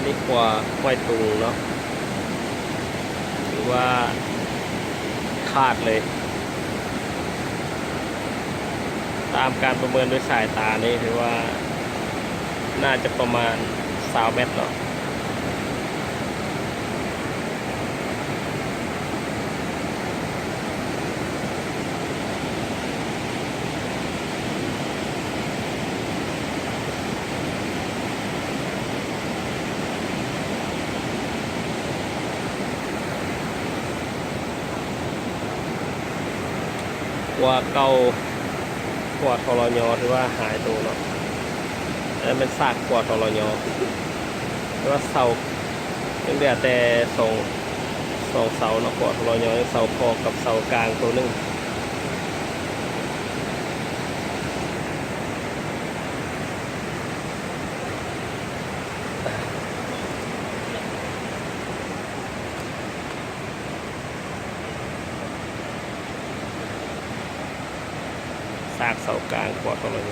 ນີ້ຂົວຫ້ວຍຕຸງເນາະ ຖືວ່າຂາດເລີຍ. ຕາມການປະເມີນດ້ວຍສາຍຕານີ້ ຖືວ່າໜ້າຈະປະມານຊາວແມັດເນາະ. ຂົວເກົ່າ ຂົວ ທລຍ ຖືວ່າຫາຍໂຕເນາະ. ອັນນັ້ນແມ່ນຊາກຂົວ ທລຍ ແຕ່ວ່າເສົາ ຍັງເຫຼືອແຕ່ສອງ ສອງເສົາເນາະ ຂົວ ທລຍ ເສົາຂອບກັບເສົາກາງໂຕໜຶ່ງ. ຊາກເສົາກາງ ຂົວ ທລຍ.